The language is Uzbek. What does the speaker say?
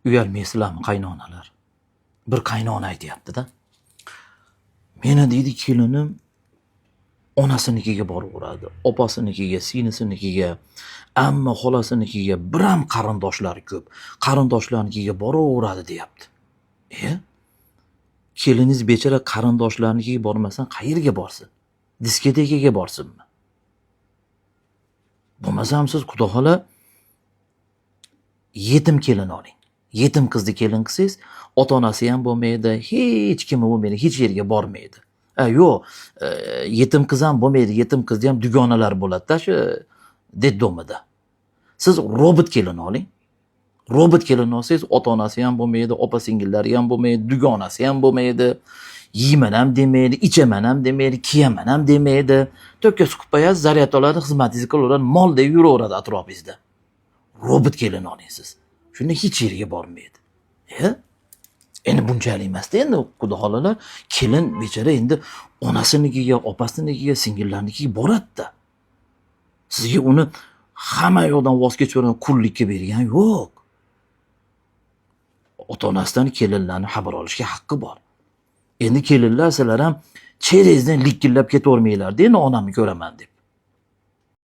Uyalmaysizlarmi, qaynonalar? Bir qaynona aytyapti-da. Meni, deydi, kelinim onasinikiga boraveradi, opasinikiga, singlisinikiga, amma xolasinikiga, biram qarindoshlari ko'p. Qarindoshlarinikiga boraveradi, deyapti. E? Keliningiz bechora qarindoshlarinikiga bormasdan qayerga borsin? Diskotekaga borsinmi? Bo'lmasam siz, xudo xola, yetim kelin oling. Yetim qizni kelin qilsangiz, ota-onasi ham bo'lmaydi, hech kimi bo'lmaydi, hech yerga bormaydi. Ha, yo'q, yetim qiz ham bo'lmaydi, yetim qizni ham dugonalar bo'ladi-da shu детдом ida. Siz robot kelin oling. Robot kelin olsangiz, ota-onasi ham bo'lmaydi, opa-singillari ham bo'lmaydi, dugonasi ham bo'lmaydi. Yeyman ham demaydi, ichaman ham demaydi, kiyaman ham demaydi. Tokka suqib qo'yasiz, zaryad oladi, xizmatingizni qilaveradi, moldek yuraveradi atrofingizda. Robot kelin oling siz. Shunda hech yerga bormaydi. E? Endi bunchalik emasda endi, xudo xohlalar, kelin bechora endi onasinikiga, opasinikiga, singillarinikiga boradi-da. Sizga uni hamma yoqdan voz kechib qullikka bergan yo'q. Ota-onasidan kelinlarni xabar olishga haqqi bor. Endi kelinlar, sizlar ham cheringizdan likillab ketavermanglar-da endi onamni ko'raman deb.